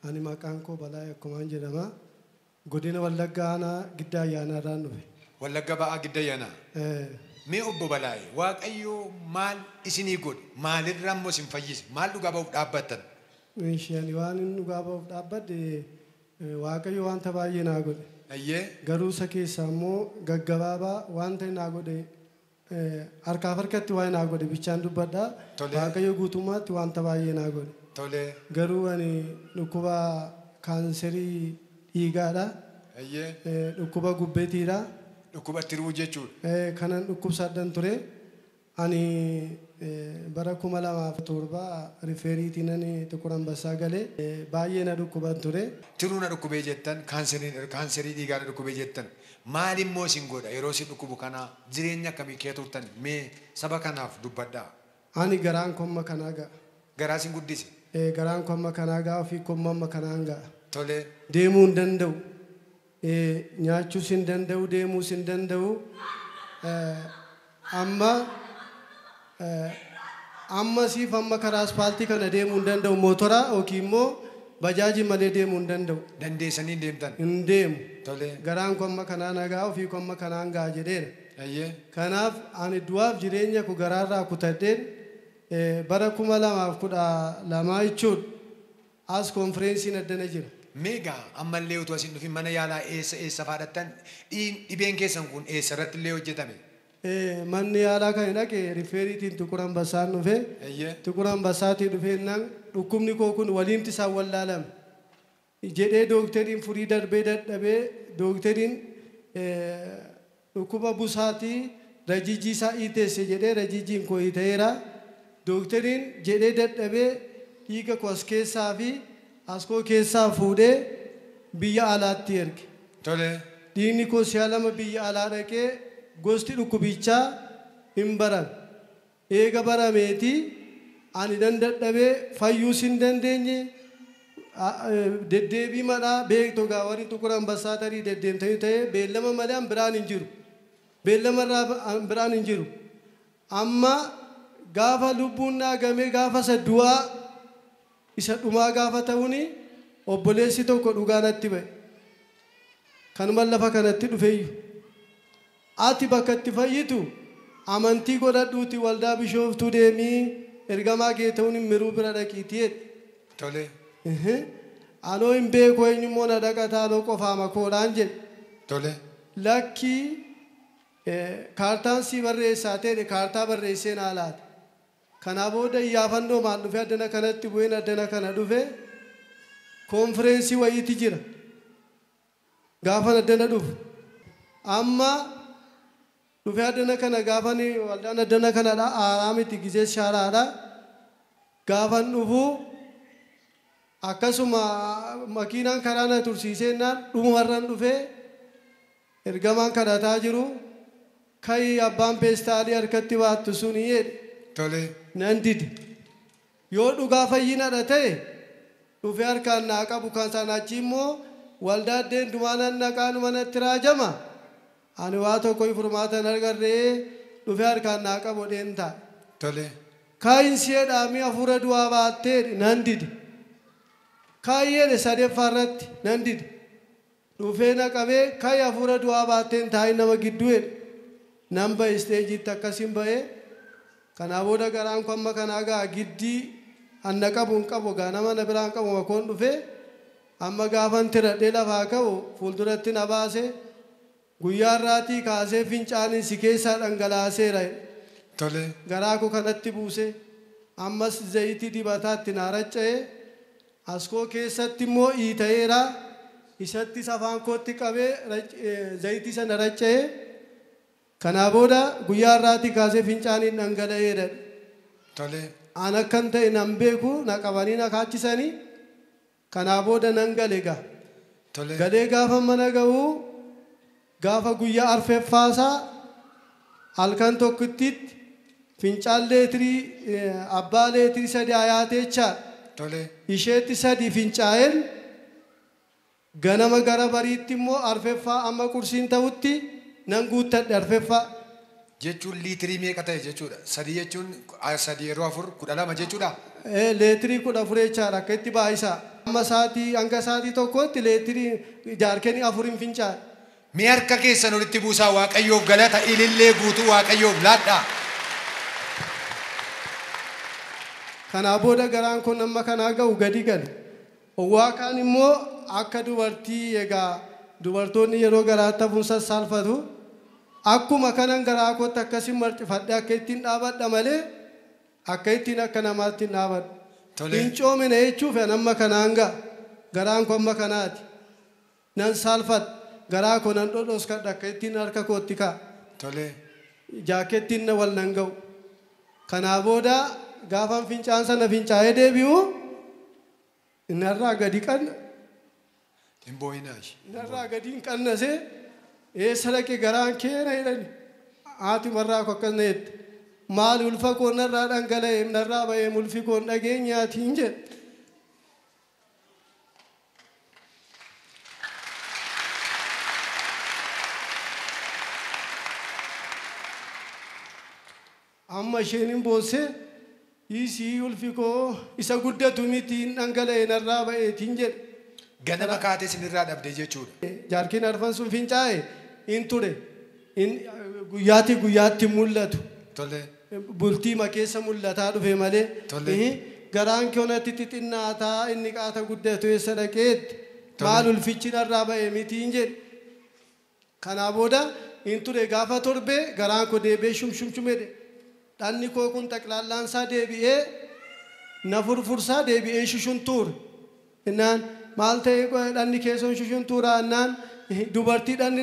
Ani maqaan koo Balaa Akkumaan jedhama. Godina Wallagga aanaa Giddaa Ayyaanaarraan dhufe. Wallagga ba'aa Giddaa Ayyaanaa. Mee obbo Balaayee, Waaqayyo maal isinii godhe? Maalirraa immoo isin fayyise? Maal dhugaa ba'uuf dhaabbattan? Ishee ani waan inni dhugaa ba'uuf dhaabbadhe, Waaqayyo wanta baay'ee naa godhe. Garuu isa keessaa immoo gaggabaabaa wanta naa godhe, harkaaf harkatti waan naa godhe bichaan dubbadha. Waaqayyo guutummaatti wanta baay'ee naa godhe. Garuu ani dhukkuba kaanserii dhiigaadha. Dhukkuba gubbeetiidha. Dhukkuba tiruu jechuudha. Kanan dhukkubsadhan ture. Ani bara 2007 rifeeriitiin ani Xiqur Ambassaa galee baay'ee na dhukkuban ture. Tiruu na dhukkubee jettan, kaanserii dhiigaa na dhukkubee jettan. Maal immoo isin godha yeroo isin dhukkubu kana jireenya akkamii kee turtan mee saba kanaaf dubbadhaa. Ani garaan komma kanaa ga'a. Garaa isin guddise? Garaan komma kanaa ga'a, ofii komma amma kanaan ga'a. Deemuu hin danda'u. Nyaachuus hin danda'u, deemuus hin danda'u. Amma siif amma karaa aspaaltii kana deemuu hin danda'u. Mootora yookiin immoo bajaajii malee deemuu hin danda'u. Dandeessanii hin deemtan? Hin deemu. Garaan koo amma kanaan ga'a, ofii koo amma kanaan ga'a jedheera. Kanaaf ani du'aaf jireenya koo garaarraa kutadheen bara 2012 jechuudha. As konfereensiin addana jira. Meegaa ammallee utuu asiin dhufin mana yaalaa eessa eessa faadhattan dhibeen keessan kun eessa irratti illee hojjetame? Manni yaalaa kan dhaqe rifeeriitiin Xiqur Ambassaan dhufe. Xiqur Ambassaatii dhufeennaan dhukkubni koo kun waliin isaan wallaalame. Jedhee dookteriin furii darbee dadhabee dookteriin dhukkuba busaatii rajijii isaa hiiteesse jedhee rajijiin koo hiiteera. Dookteriin jedhee dadhabee dhiiga koo as keessaa fi as koo keessaa fuudhee biyya alaatti erge. Dhiigni koo si'a lama biyya alaa dhaqee gosti dhukkubichaa hin barame. Eega barameetii ani nan dadhabee fayyuus hin dandeenye. Deddeebii madhaa beektu gaa warri Xiqur Ambassaa tarii deddeemtanii ta'ee beellama malee an biraan hin jiru. Beellama irraa an biraan hin jiru. Amma gaafa lubbuun naagamee gaafa isa du'aa isa dhumaa gaafa ta'uuni obboleessi tokko dhugaa natti ba'e. Kanuma lafa kanatti dhufeeyyu. Ati bakka itti fayyitu amantii godhadhuuti waldaa Bishooftuu deemii ergamaa Geeta'uun hin miruu bira dhaqiitii jedhe. Anoo hin beeku eenyummoo na dhaqataa anoo qofaa makoodhaan jedhe. Lakkii kaartaan sii barreessaa ta'e kaartaa barreessee naa laate. Kanaa booda iyyaafannoo maal dhufe addana kanatti bu'een addana kana dhufe konfereensii wayiitu jira. Gaafan addana dhufu. Amma dhufe addana kana gaafan waldaan addana kanadha aaraa miti gisee shaaraadha. Gaafan dhufu akkasuma makiinaan karaa na tursiiseenaan dhumarraan dhufe ergamaan kadhataa jiru kayi abbaan peestaalii harkatti baattu suni jedhe. Nan dide. Yoo dhugaa fayyinadha ta'e dhufee harkaan naa qabu kan sana achi immoo waldaa addeen dumaan naqaan manatti raajama. Ani waa tokko furmaata hin argarree dhufee harkaan naa qabu dheen ta'a. Kaayin si'eedhaa mi'a hafuura du'aa baattee nan dide. Kaayyee sadeeffaa irratti nan dide. Dhufee na qabee kaayi hafuura du'aa baatteen taa'in nama gidduu jedhe. Nan ba'e isteejiitti akkasiin ba'ee. Kanaa booda garaan koo amma kanaa ga'a giddii anna qabu hin qabu gaa nama na biraan qabu makoon dhufee amma gaafan tiradhee lafaa ka'u fuulduratti na baase guyyaa irraatii kaasee fincaaniin si keessaa dhangalaaseera. Garaa koo kanatti buuse ammas zayitii dibataatti na racca'e Askoo keessatti immoo iita'eera. Isattis afaan kootti qabee zayitii sana racca'ee. Kanaa booda guyyaa irraatii kaasee fincaaniin dhangala'eera. Tole. An akkan ta'e nan beeku na qabanii na kaachisanii. Kanaa booda nan gale gaa. Tole. Galee gaafa mana ga'uu gaafa guyyaa arfeffaasaa halkan tokkittitti fincaan leetirii abbaa leetirii 3 ayaateechaa. Tole. Isheetti 3 fincaa'een ganama gara bariitti immoo arfeffaa amma qursiin ta'utti nan guuttadhe arfeffaa. Jechuun liitirii meeqa ta'e jechuudha? 3 jechuun 3 yeroo 4 12 jechuudha? Leetirii 14 jechaadha akka itti baay'isaa. Amma sa'aatii hanga sa'aatii tokkotti leetirii jaarkeenii 4 hin fincaa'e. Mee harka keessan walitti buusaa Waaqayyoof galata ilillee guutuu Waaqayyoof laadhaa. Kanaa booda garaan kun amma kanaa ga'u gadi gale. Owwaa kaan immoo akka dubartii egaa dubartoonni yeroo garaatti hafuun sassaalfatu akkuma kanan garaa kootti akkasiin marxifadhee akka ittiin dhaabadha malee akka ittiin akka namaatti hin dhaabadhu. Hin coomine jechuuf amma kanaan ga'a. Garaan koo amma kanaati. Nan saalfadha. Garaa koo nan dhodhoskadha akka ittiin harka kootti kaa'a. Tole. Jaakettiin wal nan ga'u. Kanaa booda gaafan fincaan sana fincaa'ee deebi'u narraa gadi qanna. Hin boo'inaa ishee. Narraa gadi hin qannasee eessa dhaqe garaan kee na jedhani. Haati warraa koo akkas na jette. Maali ulfa koo narraa dhangala'e narraa ba'ee ulfi koo hin dhageenyaatiin jedhe. Amma isheen hin boossee isii ulfi koo isa guddatu miti hin dhangala'e narraa ba'eetiin jedhe. Ganama kaatee isinirraa dhabdee jechuudha. Jaarkiin arfan sun fincaa'e hin ture. Guyyaatii guyyaatti mul'atu. Tole. Bultii keessa mul'ataa dhufe malee. Tole. Garaan koo natti xixinnaataa inni qaata guddatu eessa dhaqeetti. Maal ulfichi narraa ba'e miti hin jedhe. Kanaa booda hin ture gaafa torbee garaan koo deebi'ee shumshumshum jedhe. Dhanni koo kun xaqlaallaan isaa deebi'ee na furfursaa deebi'ee shushuntuure. Innaan maal ta'e dhanni keessoon shushuntuura innaan dubartii dhanni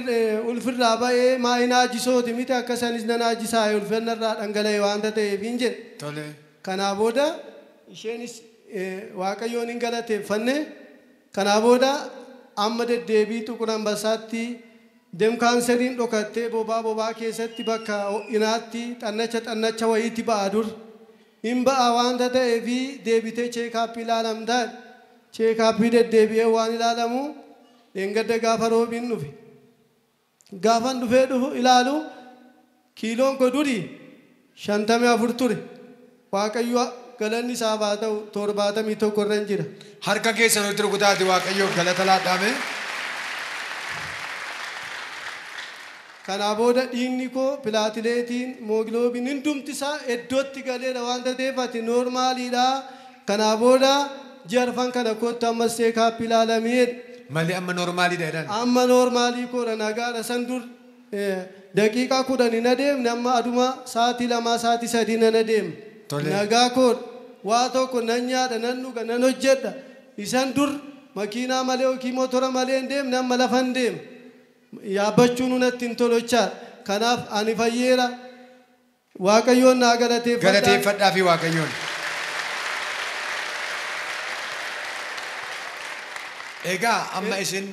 ulfirraa ba'ee maa hin haajisooti miti akka sanis nan haajisaa ulfannarraa dhangala'e waanta ta'eef hin jedhe. Tole. Kanaa booda isheenis Waaqayyoon hin galateeffanne. Kanaa booda amma deddeebii Xuqur Ambassaatti dem kaanseriin dhokattee bobaa bobaa keessatti bakka ho'inaatti xannacha xannacha wayiitti ba'a dur. Hin ba'a waanta ta'eefi deebitee cheekaappii ilaalamtaa. Cheekaappii deddeebi'ee waan ilaalamu dheengadda gaafa roobiin dhufe. Gaafan dhufee dhufu ilaalu kiiloon koo durii 54 ture. Waaqayyo galanni isaaf haa ta'u 71 irra hin jira. Harka keessan walitti rukutaati Waaqayyoof galata laadhaame. Kanaa booda dhiigni koo pilaatileetiin moogiloobiin hundumti isaa iddootti galeera waanta ta'eef ati noormaaliidha. Kanaa booda ji'a arfan kana kootti ammas cheekaappii ilaalamee jedhe. Malee amma noormaaliidha jedhan. Amma noormaalii koodha nagaadha san dur daqiiqaa 10 hin adeemne amma aduma sa'aatii 2 sa'aatii 3 nan adeemne. Nagaa koodha waa tokko nan nyaadha nan dhuga nan hojjedha. Isan dur makiinaa malee yookiin motora malee hin deemne amma lafa hin deemne. Yaabbachuun natti hin tolochaa. Kanaaf ani fayyeera. Waaqayyoon naa galateeffadha. Galateeffadhaa fi Waaqayyoon. Egaa amma isin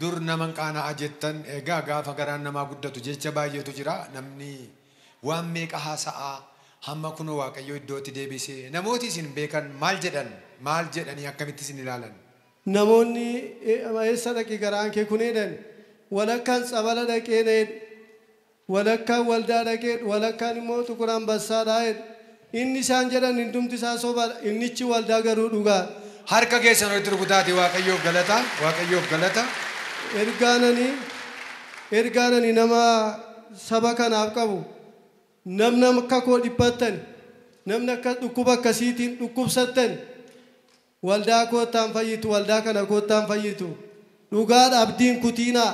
dur naman qaana'aa jettan egaa gaafa garaan namaa guddatu jecha baay'eetu jira. Namni waan meeqa haasa'aa hamma kunoo Waaqayyo iddootti deebisee namooti isin beekan maal jedhan maal jedhanii akkamitti isin ilaalan? Namoonni eessa dhaqi garaan kee kun jedhan walakkaan tsabala dhaqee na jedhu walakkaan waldaa dhaqee walakkaan immoo Xuqur Ambassaadhaa jedhu. Inni isaan jedhan hundumti isaa sobaadha innichi waldaa garuu dhugaadha. Harka keessan walitti rukutaati Waaqayyoof galata Waaqayyoof galata. Ergaanani nama saba kanaaf qabu namni akka koo dhiphattan namni akka dhukkuba akkasiitiin dhukkubsattan waldaa koottaan fayyitu waldaa kana koottaan fayyitu dhugaadha abdiin kutiinaa.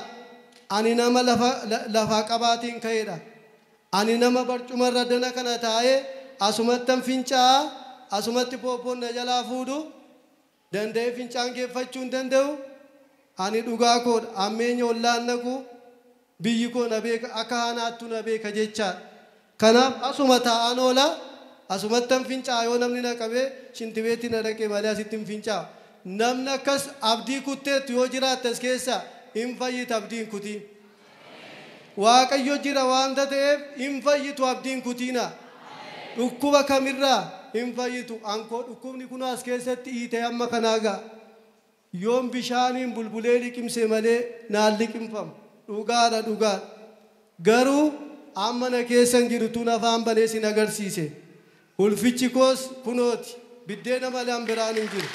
Ani nama lafaa qabaatiin ka'eedha. Ani nama barcumarra dana kana taa'ee asumattan fincaa'aa asumatti pooppoon na jalaa fuudhu Danda'ee fincaan geeffachuu hin danda'u. Ani dhugaa koodha. Ammeenya ollaan naqu biyyi koo na beeka akka haanaattu na beeka jechaadha. Kanaaf asuma taa'an oola. Asumattan fincaa yoo namni na qabee shintibeetti na dhaqee malee asitti hin fincaa. Namni akkas abdii kutteettu yoo jiraatte as keessa hin fayyita abdiin kutiin. Waaqayyo jira waanta ta'eef hin fayyitu abdiin kutiina. Dhukkuba kamirraa hin fayyitu. Ankoo dhukkubni kun as keessatti hiitee amma kanaa ga'a. Yoon bishaaniin bulbulee liqimse malee naan liqimfamu. Dhugaadha dhugaadha. Garuu amma na keessa hin jiru tun afaan banee sin agarsiise. Ulfichi koos kunooti. Biddeena malee an biraan hin jiru.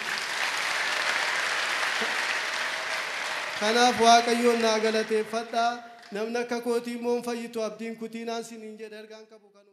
Kanaaf Waaqayyoon naa galateeffadhaa. Namni akka kootii immoo hin fayyitu abdiin kutiinaan siniin jedhe ergaan qabu kanuma.